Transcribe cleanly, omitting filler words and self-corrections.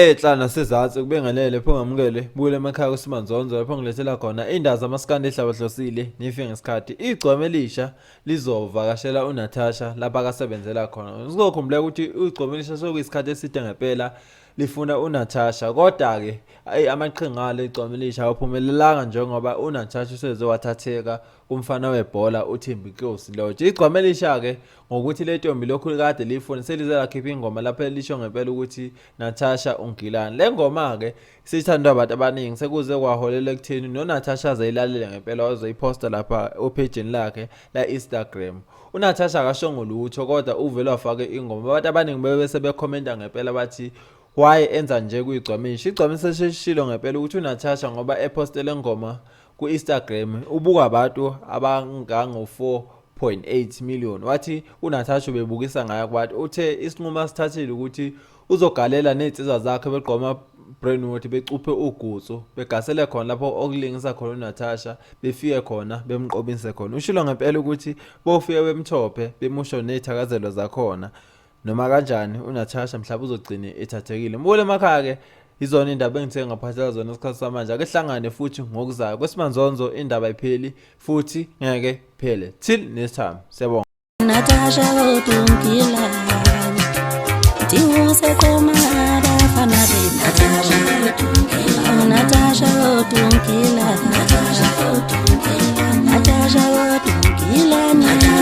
Enhla nasezansi kubengelele pho ngamukele buyele emakhaya kuSimanzonzo lapho ngilethela khona indaba zamaskandi ehlabahlosile nifike ngesikhathi igcwame elisha lizovakashela uNatasha lapho akasebenzela khona. Sizokhumbula ukuthi igcwame elisha sekuyisikhathi eside ngempela lifuna uNatasha kodwa-ke ayi amaqhinga alo igcwame elisha awaphumelelanga njengoba uNatasha useze wathatheka kumfana webhola uThembinkosi Lorch. Igcwame elisha-ke ngokuthi le ntombi lokhu kade liyifuna selize lakhipha ingoma lapho elisho ngempela ukuthi Natasha ungilani. Le ngoma-ke isithandwa abantu abaningi sekuze kwaholela ekutheni noNatasha aze ayilalele ngempela wazoyiphosta lapha ophejini lakhe la-Instagram. UNatasha akashongo lutho kodwa uvele wafake ingoma. Abantu abaningi bebe sebekhomenta ngempela bathi why enza nje kuyigcwamisha. Igcwamisha seshilo ngempela ukuthi uNatasha ngoba ephostele ngoma ku-Instagram ubuka abantu abangango-4.8 million. Wathi uNatasha ubebukisa ngayo kubantu. Uthe isinqumo asithathile ukuthi uzogalela nezinsizwa zakhe begqoma Brentwood becuphe ugutsu begasele khona lapho okulingisa khona uNatasha befike khona bemqobise khona. Ushilo ngempela ukuthi bofike bemthophe bemusho nezithakazelo zakhona. Noma kanjani uNatasha mhlawumbe uzogcine ethathekile. Mbukele emakhaya ke izona indaba engithe ngaphathela zona isikhathi samanje. Ake hlangane futhi ngokuzayo. Kwesimanzonzo indaba ayipheli futhi ngeke phele. Till next time. Siyabonga. Natasha Odunkilani Tiwuse koma abafana be Natasha Odunkilani Natasha Odunkilani Natasha Odunkilani Natasha Odunkilani.